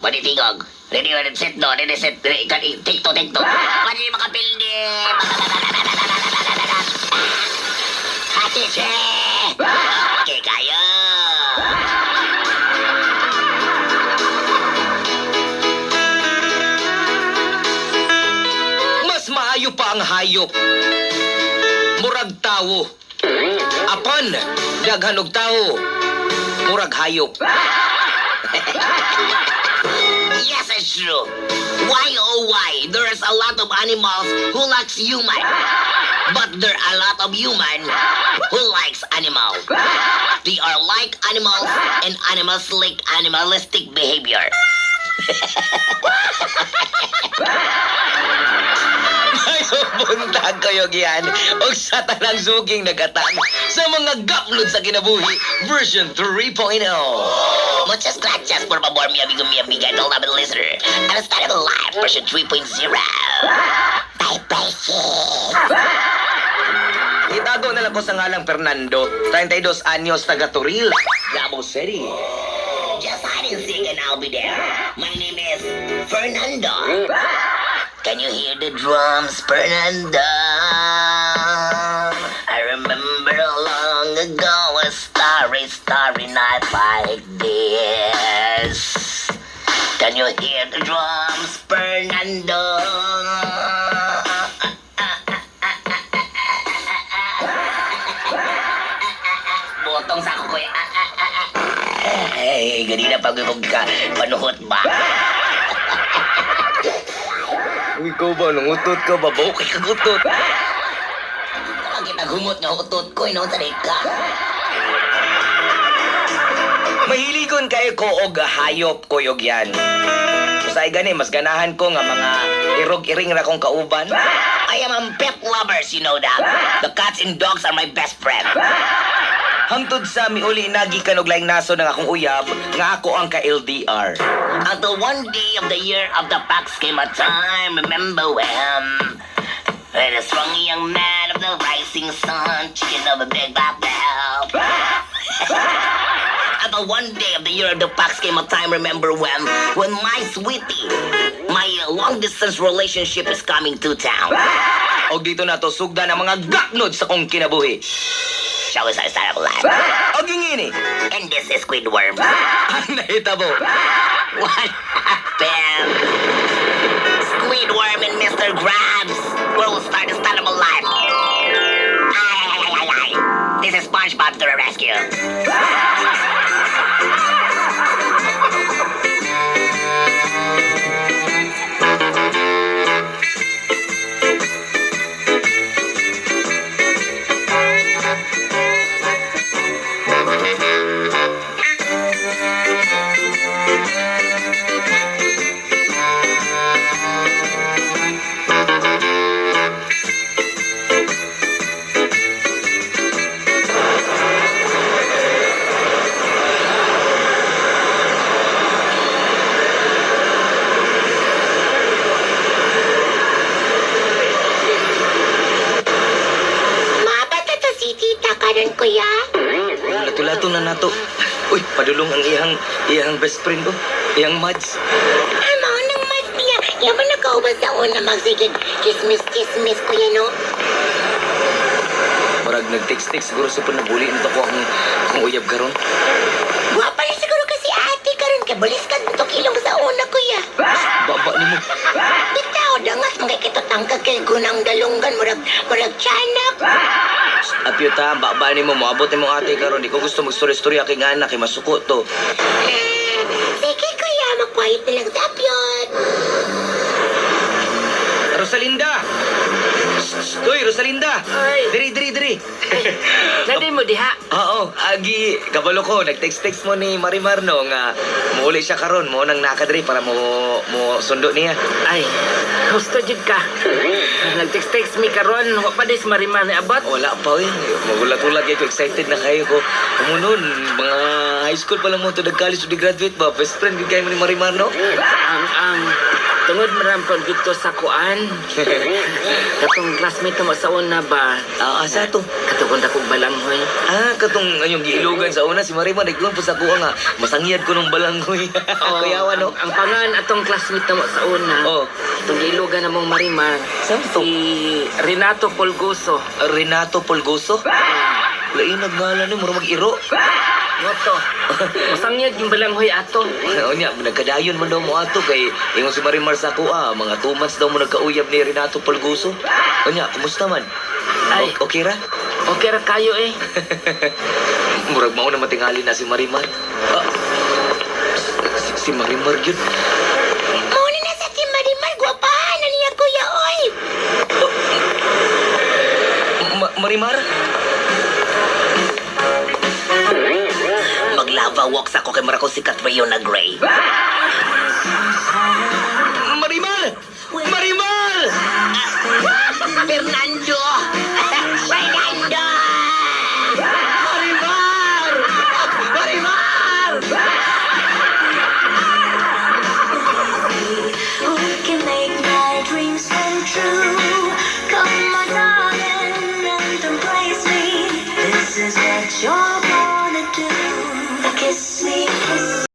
Pwede tingog. Ready, ready, set, no. Ready, set, ready, take two, take two. Pwede makapildi. Hatiche! Okay kayo. Mas maayo pa ang hayop. Murag tawo. Apan, daghan og tawo. Murag hayop. Yes, it's true. Why oh why? There's a lot of animals who likes human. But there are a lot of human who likes animals. They are like animals and animals like animalistic behavior. Maayong buntag kayo giyan og sa tanang suging nagatang sa mga gaplod sa kinabuhi version 3.0. Muchas gracias por favor, mi amigo, mi amiga, and all of the listener. And it's started live version 3.0. Bye bye, sis. Itago na lang ko sa ngalang Fernando, 32 anyos, taga Toril, Davao City. Just hide and seek and I'll be there. My name is Fernando. Can you hear the drums, Fernando? I remember long ago a starry, starry night like this. Can you hear the drums, Fernando? Botong sa ako ko. Ay, ganina pag ka panuhot ba? Uy, ikaw ba? Nangutot ka ba? Bukay ka gutot. Bakit naghumot nga utot ko, ino sa ka? Mahiligon kayo ko og hayop kuyog yan. Usay gani, mas ganahan ko nga mga irog-iring ra kong kauban. I am a pet lovers, you know that. The cats and dogs are my best friend. Hangtod sa miuli nagi kanog laing naso ng akong uyab nga ako ang ka-LDR. Until one day of the year of the fox came a time, remember when a strong young man of the rising sun, chicken of a big black belt. Until one day of the year of the fox came a time, remember when my sweetie, my long distance relationship is coming to town. Og dito na to sugdan ang mga gapnod sa kong kinabuhi. Shall we start up live? Og ingini, And this is Squidward. ang nahitabo. What happened? Squidworm and Mr. Krabs will start the start of life. Ay, ay, ay, ay, ay. This is SpongeBob to the rescue. Mabata to si tita karon kuya. Lato-lato na nato. Uy, padulong ang iyang iyang best friend ko, iyang Mads. Ay, mao nang mas niya. Yaman nagkaubas sa una magsigig. Chismis, chismis kuya no. Murag nag-text-text siguro sa panabuli nito ko akong, akong uyab karon. Gwapa na siguro kasi ate karon kay bulis ka to kilong sa una kuya. Baba nimo. Bitaw dangas mga kitotangkag kay gunang dalunggan murag murag tiyanak. Apyo ta, baba nimo moabot nimo ate karon. Di ko gusto magstorya-storya kay nga anak kay masuko to. Eh, sige kuya, mag-quiet na lang sa apyot. Rosalinda! Shh, Uy, Rosalinda! Ay. Diri, diri, diri. Nadi mo diha. Oo, agi, kabalo ko, nag-text-text mo ni Marimar no nga muuli siya karon mo nang nakadiri para mo mo sundo niya. Ay, gusto jud ka. Nag-text-text mi karon, wa pa dis marimar ni abot. Wala pa eh. Magulat-ulat kayo ko, excited na kayo ko. Umunon, mga high school pa lang mo to, nag-college to graduate ba? Best friend, gid kayo mo ni Marimar no? Ang ang Tungod marampon gid ko sa kuan. Katong classmate mo sa una ba? Ah, asa to? Katong dakong balanghoy. Ah, katong ayong giilugan sa una si Marimar nagkuhan po sa kuha nga. Masangyad ko nung balanghoy. Oo, Kuyawa no. Ang pangan atong classmate mo sa una. Oh. Itong giilugan namong Marimar. Saan to? Si Renato Polgoso. Renato Polgoso? Lain nagngala ni mura mag-iro. Moto. Masangyad yung balanghoy ato. O niya, nagkadayon man daw mo ato kay ingon si Marimar sa kuha, mga 2 months daw mo nagkauyab ni Renato Polgoso. O niya, kumusta man? Ay. Okay ra? Okay ra kayo eh. Murag mao na matingali na si Marimar. Ah, si Marimar yun. Mao na sa si Marimar, gwapahan na niya, kuya, oy. Marimar? Maglava walks ako kay mura ko si Catriona Gray.